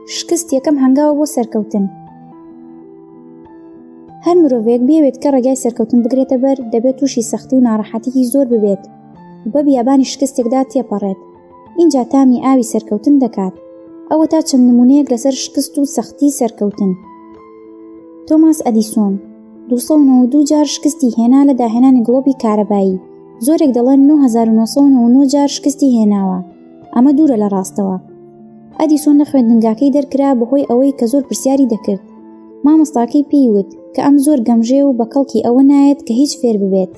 شکست یەکەم هەنگاوە بۆ سەرکەوتن. هەر مرۆڤێک بیەوێت کە ڕێگای سەرکەوتن بگرێتە بەر دەبێت تووشی سەختی و ناڕەحەتیی زۆر ببێت و بە بیابانی شکستێکدا تێپەڕێت ئینجا تامی ئاوی سەرکەوتن دەکات. ئەوەتا چەند نمونەیەک لەسەر شکست و سەختی سەرکەوتن. تۆماس ئەدیسۆن 292 جار شکستی هێنا لە داهێنانی گڵۆپی کارەبایی، زۆرێک دەڵێن 9999 جار شکستی هێناوە، ئەمە دوورە لە ڕاستەوە. ئەدیسۆن لە خوێندنگاکەی دەرکرا بەهۆی ئەوەی کە زۆر پرسیاری دەکرد. مامۆستاکەی پێی وت کە ئەم زۆر گەمژەیە و بە کەڵکی ئەوە نایەت کە هیچ فێر ببێت.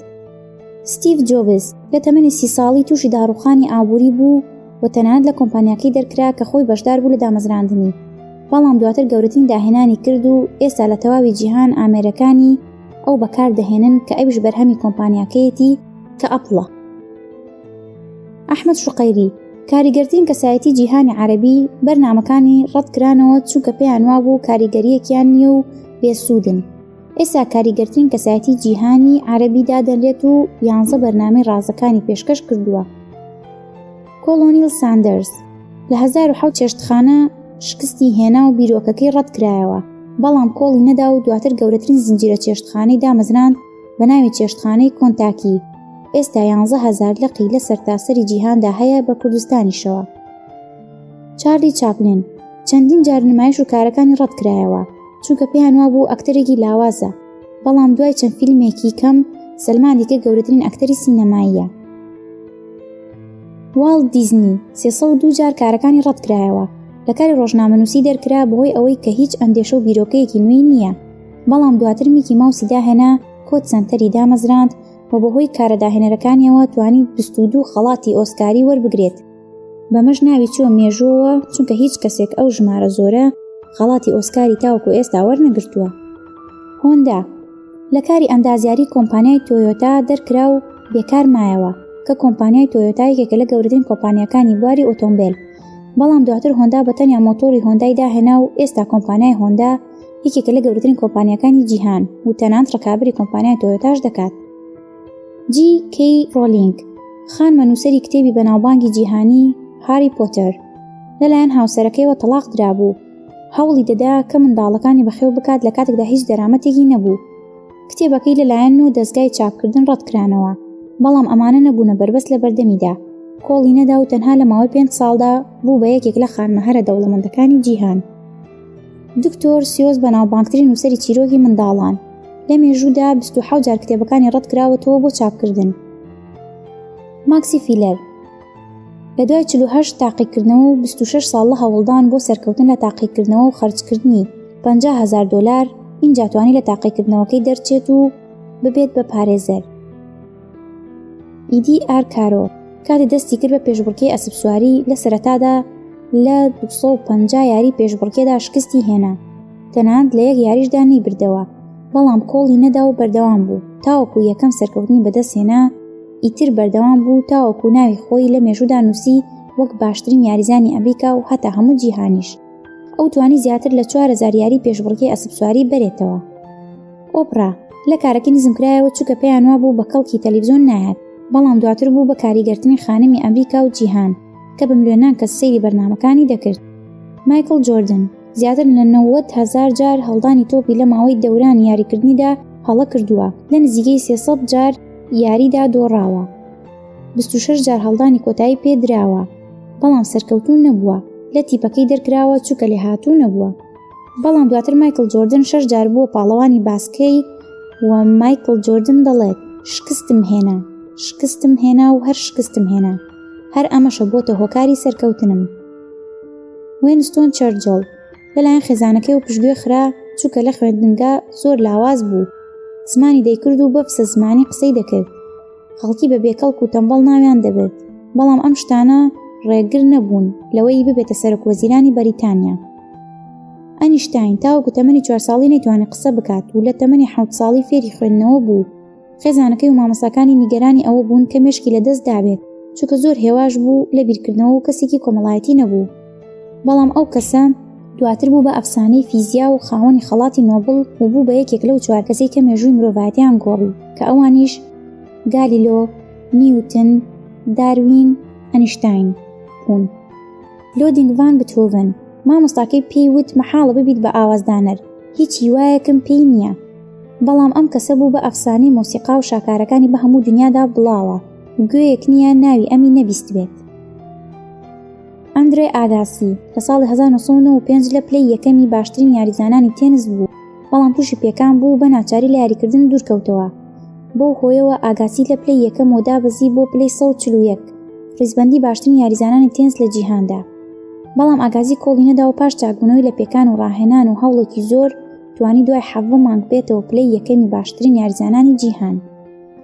ستیڤ جۆبز لە تەمەنی سی ساڵی تووشی داڕووخانی ئابووری بوو و تەنانەت لە کۆمپانیاکەی دەرکرا کە خۆی بەشدار بوو لە دامەزراندنی، بەڵام دواتر گەورەترین داهێنانی کرد و ئێستا لە تەواوی جیهان ئامێرەکانی ئەو بەکار دەهێنن کە ئەویش بەرهەمی کۆمپانیاکەیەتی کە ئەپڵە. ئەحمەد شوقەیری، کاریگەرترین کەسایەتی جیهانی عەرەبی، بەرنامەکانی ڕەتکرانەوە چونکە پێیان وابوو کاریگەرییەکیان نییە و بێسوودن. ئێستا کاریگەرترین کەسایەتی جیهانی عەرەبی دادەنرێت و یانزە بەرنامەی ڕازەکانی پێشکەش کردووە. کۆڵۆنیل ساندەرز لە 1007 چێشتخانە شکستی هێنا و بیرۆکەکەی ڕەتکرایەوە، بەڵام کۆڵی نەدا و دواتر گەورەترین زنجیرە چێشتخانەی دامەزراند بە ناوی چێشتخانەی کۆنتاکی، ئێستا 11,000 لقی لە سەرتاسەری جیهاندا هەیە بە کوردستانیشەوە. چارلی چاپلین چەندین جار نمایش و کارەکانی ڕەتکرایەوە، چونکە پێیان وابوو ئەکتەرێکی لاوازە، بەڵام دوای چەند فیلمێکی کەم سەلماندی کە گەورەترین ئەکتەری سینەماییە. واڵت دیزنی 302 جار کارەکانی ڕەتکرایەوە، لە کاری ڕۆژنامەنووسی دەرکرا بەهۆی ئەوەی کە هیچ ئەندێشە و بیرۆکەیەکی نوێی نییە، بەڵام دواتر میکی ماوسی داهێنا، کۆد سەنتەری دامەزراند و بەهۆی کارە داهێنەرەکانیەوە توانی 22 خەڵاتی ئۆسکاری وەربگرێت. بەمەش ناوی چووە مێژووەوە چونکە هیچ کەسێک ئەو ژمارە زۆرە خەڵاتی ئۆسکاری تاوەکو ئێستا وەرنەگرتووە. هۆندا لە کاری ئەندازیاری کۆمپانیای تۆیۆتا دەرکرا و بێکار مایەوە کە کۆمپانیای تۆیۆتا یەکێکە لە گەورەترین کۆمپانیاکانی بواری ئۆتۆمبێل بەڵام دواتر هۆندا بە تەنیا مۆتۆری هۆندای داهێنا و ئێستا کۆمپانیای هۆندا یەکێکە لە گەورەترین کۆمپانیاکانی جیهان و تەنانەت ڕکابەری کۆمپانیای تۆیۆتاش دەکات. جی کەی ڕۆلینگ، خانمە نووسەری کتێبی بەناوبانگی جیهانی هاری پۆتەر، لەلایەن هاوسەرەکەیەوە تەڵاق درابوو، هەوڵی دەدا کە منداڵەکانی بەخێو بکات لە کاتێکدا هیچ دەرامەتێکی نەبوو. کتێبەکەی لەلایەن نۆ دەزگای چاپکردن ڕەتکرانەوە، بەڵام ئەمانە نەبوونە بەربەست لە بەردەمیدا، کۆڵی نەدا و تەنها لە ماوەی پێنج ساڵدا بوو بە یەکێک لە خانمە هەرە دەوڵەمەندەکانی جیهان. دکتۆر سیۆس بەناوبانگترین نووسەری چیرۆکی منداڵان، لە مێژوودا 27 جار کتێبەکانی ڕەتکراوەتەوە بۆ چاپکردن. ماکسی فیلەر لە دوای 48 تاقیکردنەوە و 26 ساڵ لە هەوڵدان بۆ سەرکەوتن لە تاقیکردنەوە و خەرجکردنی 50 هەزار دۆلار ئینجا توانی لە تاقیکردنەوەکەی دەرچێت و ببێت بە پارێزەر. ئیدی ئار کارۆ کاتێ دەستی کرد بە پێشبڕکێی ئەسپسواری لە سەرەتادا لە 250 یاری پێشبڕکێدا شکستی هێنا تەنانەت لە یەک یاریشدا نەیبردەوە بەڵام کۆڵی نەدا و بەردەوام بوو تاوەکو یەکەم سەرکەوتنی بەدەستهێنا ئیتر بەردەوام بوو تاوەکو ناوی خۆی لە مێژوودا نووسی وەک باشترین یاریزانی ئەمریکا و هەتا هەموو جیهانیش ئەو توانی زیاتر لە 4000 یاری پێشبڕکێی ئەسپسواری بەرێتەوە. ئۆپرا لە کارەکەی نزمکرایەوە چونکە پێیان وابوو بە کەڵکی تەلەڤیزیۆن نایەت، بەڵام دواتر بوو بە کاریگەرترین خانمی ئەمریکا و جیهان کە بە ملیۆنان کەس سەیری بەرنامەکانی دەکرد. مایکڵ جۆردن زیاتر لە 90 هەزار جار هەڵدانی تۆپی لە ماوەی دەورانی یاریکردنیدا هەڵە کردووە، لە نزیکەی 300 جار یاریدا دۆڕاوە، 26 جار هەڵدانی کۆتایی پێ دراوە، بەڵام سەرکەوتوو نەبووە، لە تیپەکەی دەرکراوە چونکە لێهاتوو نەبووە. بەڵام دواتر مایکڵ جۆردن شەش جار بووە پاڵەوانی باسکەی و مایکڵ جۆردن دەڵێت شکستم هێنا، شکستم هێنا و هەر شکستم هێنا، هەر ئەمەشە بۆتە هۆکاری سەرکەوتنم. وێنستۆن چەرچڵ لەلایەن خێزانەکەی و پشتگوێ خرا چونکە لە خوێندنگا زۆر لاواز بوو، زمانی دەیکرد و بە فسە زمانی قسەی دەکرد. خەڵکی بە بێکەڵک و تەمبەڵ ناویان دەبرد، بەڵام ئەم شتانە ڕێگر نەبوون لەوەی ببێتە سەرۆک وەزیرانی بەریتانیا. ئەنیشتاین تاوەکو تەمەنی چوار ساڵی نەیتوانی قسە بکات و لە تەمەنی حەوت ساڵی فێری خوێندنەوە بوو. خێزانەکەی و مامۆستاکانی نیگەرانی ئەوە بوون کە مێشکی لەدەست دابێت، چونکە زۆر هێواش بوو لە بیرکردنەوە و کەسێکی کۆمەڵایەتی نەبوو. بەڵام ئەو کەسە دواتر بوو بە ئەفسانەی فیزیا و خاوەنی خەڵاتی نۆبڵ و بوو بە یەکێک لەو چوار کەسەی کە مێژووی مرۆڤایەتیان گۆڕی کە ئەوانیش گالیلۆ، نیوتن، داروین، ئەنیشتاین بوون. لۆدینگ ڤان بتهۆڤن. مامۆستاکەی پێی وت مەحاڵە ببیت بە ئاوازدانەر، هیچ هیوایەکم پێی نییە. بەڵام ئەم کەسە بوو بە ئەفسانەی مۆسیقا و شاکارەکانی بە هەموو دنیادا بڵاوە، گوێیەک نییە ناوی ئەمی نەبیستبێت. ئەندرێ ئاگاسی لە ساڵی 1995 لە پلەی یەکەمی باشترین یاریزانانی تێنس بوو، بەڵام تووشی پێکان بوو و بە ناچاری لە یاریکردن دوورکەوتەوە. بەو هۆیەوە ئاگاسی لە پلەی یەکەمەوە دابەزی بۆ پلەی 141 ڕیزبەندی باشترین یاریزانانی تێنس لە جیهاندا. بەڵام ئاگاسی کۆڵی نەدا و پاش چاکبوونەوەی لە پێکان و ڕاهێنان و هەوڵێکی زۆر توانی دوای 17 مانگ بێتەوە پلەی یەکەمی باشترین یاریزانانی جیهان.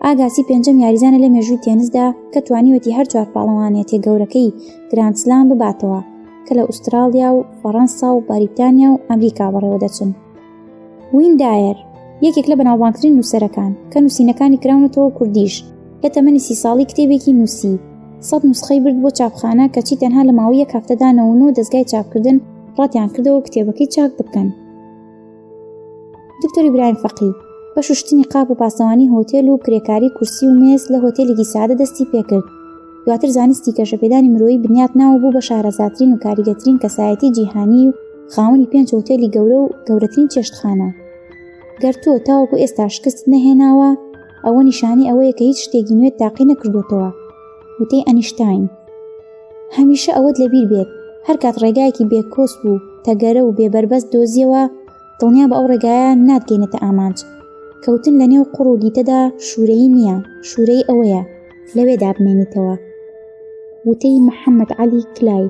ئاگاسی پێنجەم یاریزانە لە مێژووی تێنسدا کە توانیوەتی هەر چوار پاڵەوانێتیە گەورەکەی گراند سلام بباتەوە کە لە ئوستراڵیا و فەڕەنسا و بەریتانیا و ئەمریکا بەڕێوەدەچن. وین دایەر یەکێک لە بەناوبانگترین نووسەرەکان کە نووسینەکانی کراونەتەوە کوردیش لە تەمەنی سی ساڵی کتێبێکی نووسی سەد نوسخەی برد بۆ چاپخانە کەچی تەنها لە ماوەی یەک هەفتەدا 99 دەزگای چاپکردن ڕەتیان کردەوە کتێبەکەی چاک بکەن. دکتۆر ئیبراهیم فەقی بە شوشتنی قاپ و پاسەوانی هۆتێل و کرێکاری کورسی و مێز لە هۆتێلێکی سادە دەستی پێکرد دواتر زانستی گەشەپێدانی مرۆیی بنیات ناوە بوو بە شارەزاترین و کاریگەترین کەسایەتی جیهانی و خاوەنی پێنج هۆتێلی گەورە و گەورەترین چێشتخانە گەر تۆ تاوەکو ئێستا شکست نەهێناوە ئەوە نیشانەی ئەوەیە کە هیچ شتێکی نوێت تاقی نەکردوتەوە وتەی ئەنیشتاین هەمیشە ئەوەت لەبیر بێت هەرکات ڕێگایەکی بێ کۆسپ و تەگەرە و بێ بەربەست دۆزیەوە دڵنیابە ئەو ڕێگایە ناتگەینێتە ئامانج. کەوتن لە نێو قوڕ و لیتەدا شوورەیی نییە، شوورەیی ئەوەیە لەوێدا بمێنیتەوە. وتەی محەممەد عەلی کلای.